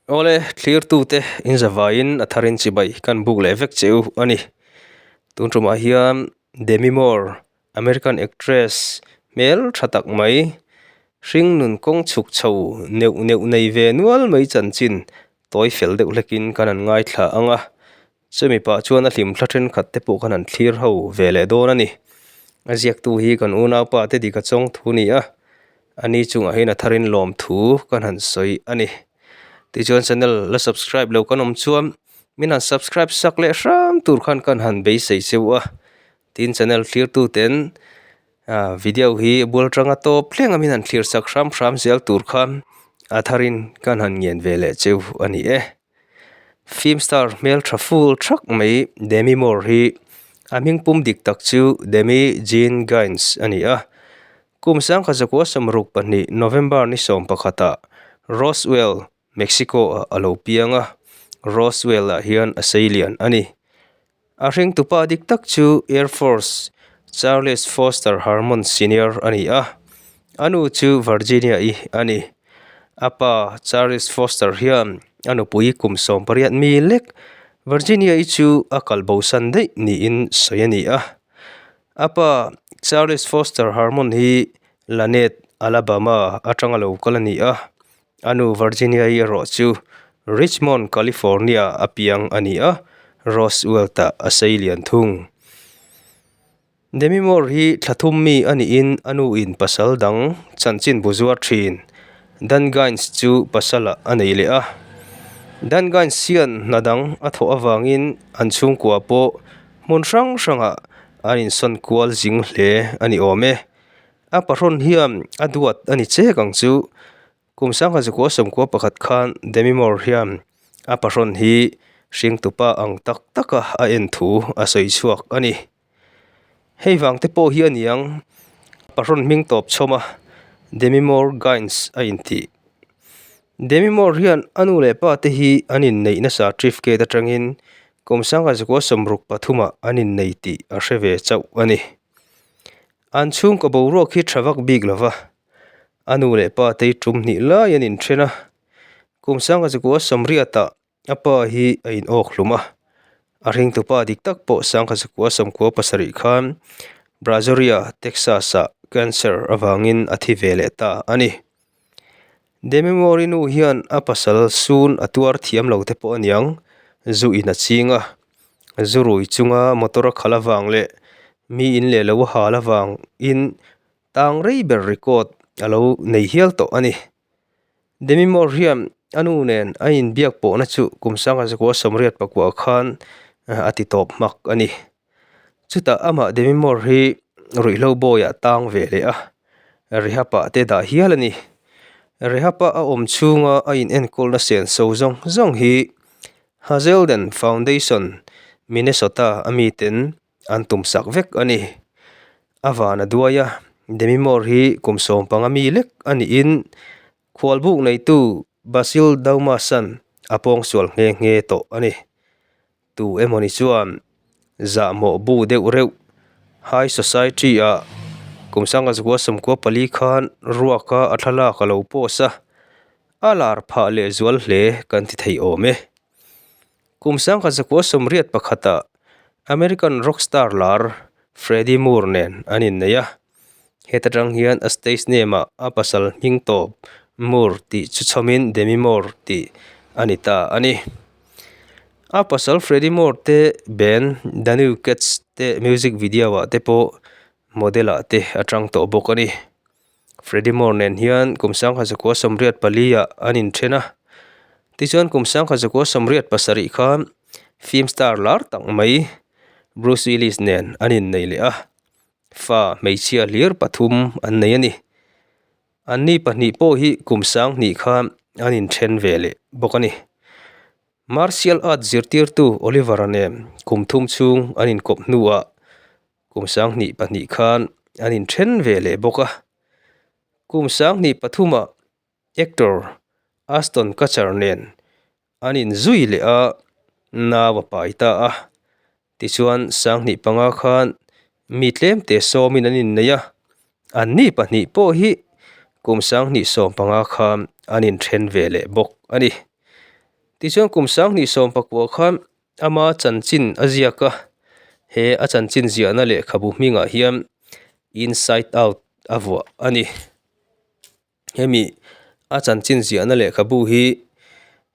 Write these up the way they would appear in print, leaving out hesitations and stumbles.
Awle, thlirtute inzavaiin a tharin chibai kan buk leh vek che u a ni. Tun tumah hian Demi Moore, American actress hmel tha tak mai, hring nun kawng chhuk chho neuh neuh nei ve nual mai chanchin tawi fel deuh hlekin kan han ngaithla ang a. Chumi pah chuan a hlimthla thenkhat te pawh kan han thlir ho ve leh dawn a ni. A ziaktu hi kan unaupa te dik a chawng thu ni a. Ani chungah hian a tharin lawmthu kan han sawi a ni. Tichuan channel la subscribe lo kan awm chuan min han subscribe sak leh hram tur khan kan han beisei cheu a. Tin channel thlir tu ten ah video hi bul atanga tawp thleng a min han thlir sak hram hram zel tur khan a tharin kan han ngen ve leh cheu a ni e. Film star hmeltha full thak mai Demi Moore hi a hming pum dik tak chu Demi Jean Gaines a ni a. Kum sangkhat zakua sawmruk pahnih November ni sawm pakhatah Roswell, Mexico-ah a lo piang a, Roswell-ah hian a sei lian a ni. A hringtupa dik tak chu Air Force Charles Foster Harmon Senior a ni a, a nu chu Virginia-i a ni. A pa Charles Foster hian a nupui kum 18 mi lek Virginia-i chu a kal bosan daih niin sawi a ni a. A pa Charles Foster Harmon hi Lanett, Alabama atanga lo kal a ni a, a nu Virginia-i erawh chu Richmond, California a piang a ni a, Roswell-tah a sei lian thung. Demi Moore hi thla thum mi a niin a nuin pasal dang chanchin bu zuar thin Dan Gaines chu pasalah a nei leh a. Dan Gaines hian hna dang a thawh avangin an chhungkua pawh Hmun hrang hrangah an insawn kual zing hle a ni awm e. A pahrawn hian a duat a ni chek ang chu. Kum sangha zakua sawmkua pakhat khan Demi Moore hian a pahrawn hi hringtupa ang tak taka a en thu a sawi chhuak a ni. Hei vang te pawh hi a niang pahrawn hming tawp chhawm a Demi Moore Gaines a intih. Demi Moore hian a nu leh pa te hi an inneih nasa certificate atangin Kum sangha zakua 63ah an innei tih a hre ve chauh a ni. An chhungkaw boruak hi tha vak bik lo va, a nu leh pa te hi tum hnih lai an inthen a. Kum sangha zakua 80ah a pa hi a inawk hlum a, a ringtupa dik tak pawh sangha zakua 97 khan Brazoria, Texas-ah cancer avangin a thi ve leh ta a ni. Demi Moore-i nu hian a pasal sun a tuar thiam lo te pawh a niang, zu in a ching a, zu rui chunga motor a khalh avang leh mi in leh lo a hal avang in tang rei ber record a lo nei hial tawh a ni. Demi Moore hian a nu nen a inbiak pawhna chu kum sangha zakua 84 khan a ti tawp hmak a ni. Chutah amah Demi Moore hi ruihhlo bawiah tang ve leh a, Rehab-ah te dah hial a ni. Rehab-a a awm chhunga a inenkawlna senso zawng zawng hi Hazelden Foundation, Minnesota a miten an tumsak vek a ni. A van a duai a, Demi Moore hi kum 15 mi lek a niin khualbuk neitu Basil Daumas-a'n a pawngsual nghe nghe tawh a ni. Tu emawni chuan zahmawh bu deuh reuh High Society ah kum sangha zakua sawmkua pali khan ruaka a thlalak a lo post a, a lar phah leh zual hle kan ti thei awm e. Kum sangha zakua sawmriat pakhatah American rock star lar Freddie Moore nen an innei a, heta tang hian a stage name ah a pasal hming tawp Moore tih chu chhawmin Demi Moore tih a ni ta a ni. A pasal Freddie Moore te band The New Cats te music video ah te pawh model ah te a tang tawh bawk a ni. Freddie Moore nen hian kum sangha zakua 84 ah an inthen a, tichuan kum sangha zakua 87 khan film star lar tak mai Bruce Willis nen an innei leh a, fa hmeichhia hlir pathum an nei a ni. Anni pahnih pawh hi kum sang hnih khan an inthen ve leh bawk a ni. Martial art zirtirtu Oliver-a nen kum thum chhung an inkawp hnuah kum sang hnih pahnih khan an inthen ve leh bawk a. Kum sang hnih pathumah actor Ashton Kutcher nen an inzui leh a, nau a pai ta a. Tichuan, 2005 khan mi tlemte sawmin an innei a, anni pahnih pawh hi kum 2015 khan an inthen ve leh bawk a ni. Tichuan kum 2019 khan ama chanchin a ziak a, he a chanchin ziahna lehkhabu hmingah hian Inside Out a vuah a ni. Hemi a chanchin ziahna lehkhabu hi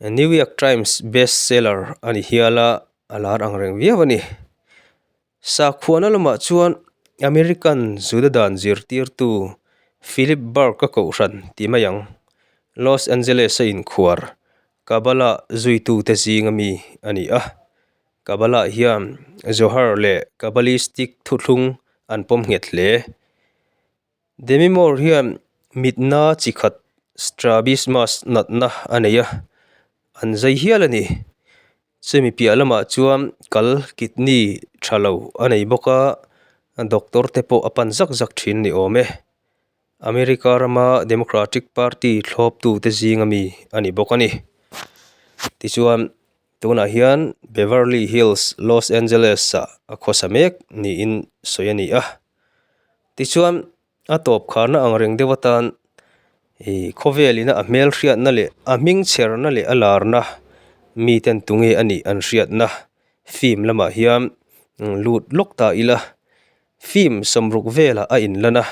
New York Times best seller a ni hial a, a lar ang reng viau a ni. Sakhuana lamah chuan American Juda dan zirtirtu Philip Berk-a kohhran ti mai ang, Los Angeles-a inkhuar Kabbalah zuitute zinga mi a ni a. Kabbalah hian Zohar leh Kabbalistic thuthlung an pawm nghet hle. Demi Moore hian mitna chi khat strabismus natna a nei a, an zai hial a ni. Chumi piah lamah chuan kal kidney tha lo a nei bawk a, doctor te pawh a pan zak zak thin ni awm e. America rama Democratic Party thlawptute zinga mi a ni bawk a ni. Tichuan tunah hian Beverly Hills, Los Angeles-ah a khawsa mek niin sawi a ni a. Tichuan, a tawp kharna ang reng deuh atan ih khawvel ina a hmel hriatna leh a hming chherna leh a larna miten tunge a nih an hriatna film lamah hian lut lawk ta ila film sawmruk velah a inlan a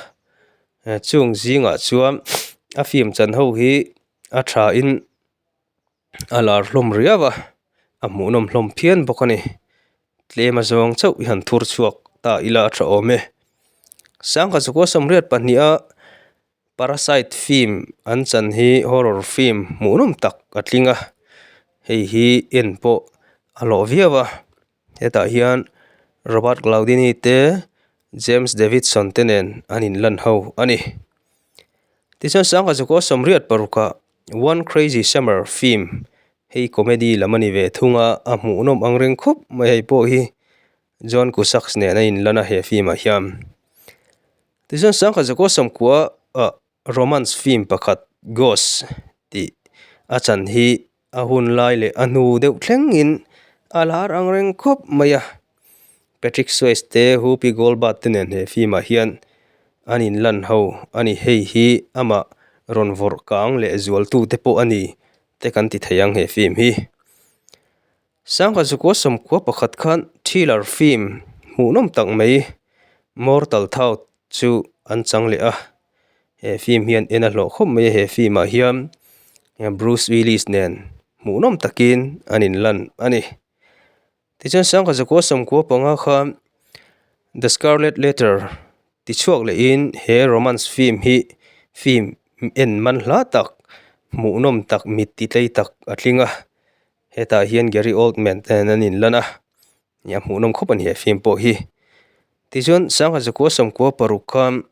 chung zingah chuan a film chan ho hi a tha in. A lar hlawm riau a, a hmuhnawm hlawm phian bawk a ni. Tlem a zawng chauh i han thur chhuak ta ila a tha awm e. Sangha chukua sawmriat pahniha Parasite film an chan hi horror film hmuhnawm tak a tling a, hei hi en pawh a hlawh viau a. Hetah hian Robert Glaudini te James Davidson te nen an inlan ho a ni. Tichuan sangha chukua sawmriat parukah One Crazy Summer film hei comedy lam a ni ve thung a, a hmuhnawm ang reng khawp mai hei pawh hi John Cusack nen a inlan a he film ah hian. Tichuan sangha chukua sawmkua ah romance film pakhat Ghost tih a chan hi a hun lai leh a hnu deuh thlengin a lar ang reng khawp mai a. Patrick Swayze te Whoopi Goldberg te nen he film ah hian an inlan ho a ni. Hei hi amah rawn vawrh kang leh zualtu te pawh a ni te kan ti thei ang he film hi. Sangha Zukua sawmkhua pakhat khan thriller film hmuhnawm tak mai Mortal Thought chu an chang leh a. He film hian en a hlawh khawp mai a he film ah hian Bruce Willis nen hmuhnawm takin an inlan a ni. Tichuan sangha zakua sawmkua panga khan The Scarlet Letter ti chhuak lehin he romance film hi film en man hla tak hmuhnawm tak mit ti tlei tak a tling a hetah hian Gary Oldman te nen an inlan a nia hmuhnawm khawp a ni he film pawh hi tichuan sangha zakua sawmkua paruk khan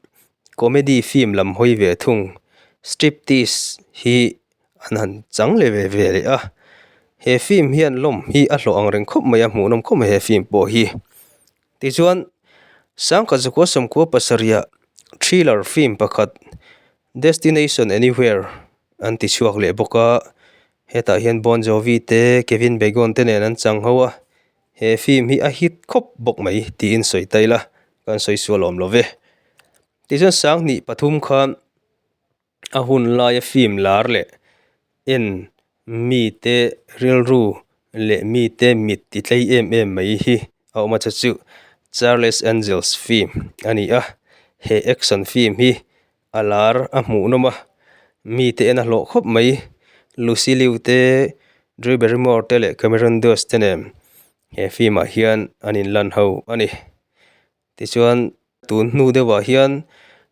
comedy film lam hawi ve thung Striptease hi an han chang leh ve ve leh a he film hian lawm hi a hlawh ang reng khawp mai a hmuhnawm khawp mai he film pawh hi tichuan sangkhat zakua sawmkua pasarih ah thriller film pakhat destination anywhere an ti chhuak leh bawk a hetah hian Bon Jovi te Kevin Bacon te nen an chang ho a he film hi a hit khawp bawk mai tiin sawi ta ila kan sawi sual awm lo ve tichuan sanghnih pathum khan. A hun laia film lar leh en mite rilru leh mite mit ti tlei em em mai hi a awm a chu chu Charles Angels film a ni a he action film hi a lar a hmuhnawm a mite en a hlawh khawp mai Lucy Liu te Drew Barrymore te leh Cameron Diaz te nen he film ah hian an inlan ho a ni. Tichuan, tun hnu deuhah hian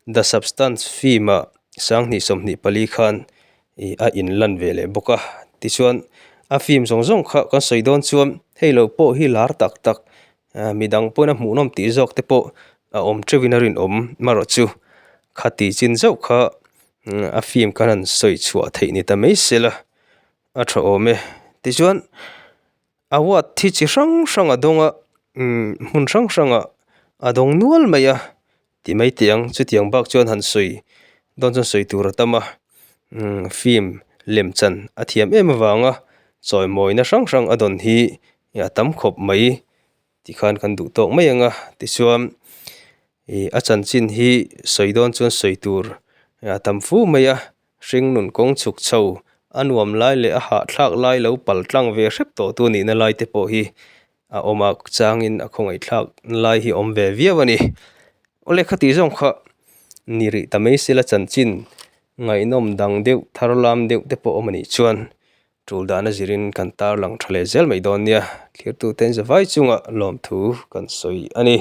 The Substance film-ah 2024 khan ih a inlan ve leh bawk a. Tichuan, a film zawng zawng kha kan sawi dawn chuan hei lo pawh hi lar tak tak midang pawhin a hmuhnawm tih zawk te pawh a awm teuhin a rinawm marawh chu khati chin zauh kha a film khan han sawi chhuah theih ni ta mai se la a tha awm e. Tichuan. Award hi chi hrang hrang a dawng a umm hmun hrang hrangah a dawng nual mai a ti mai teh ang chutiang bak chuan han sawi dawn chuan sawi tur a tam a umm film lem chan a thiam em avanga chawimawina hrang hrang a dawn hi a tam khawp mai tikhan kan duh tawk mai ang a tichuan ih a chanchin hi sawi dawn chuan sawi tur a tam fu mai a. Hringnun kawng chhuk chho A nuam lai leh a hahthlak lai lo pal tlang ve hrep tawh tu nihna lai te pawh hi a awm a changin a khawngaihthlak lai hi a awm ve viau a ni. Awle khati zawng kha ni rih ta mai sela chanchin ngaihnawm dang deuh thar lam deuh te pawh awm a nih chuan tul dana zirin kan tarlang tha leh zel mai dawn nia. Thirtute zavai chunga lawmthu kan sawi a ni.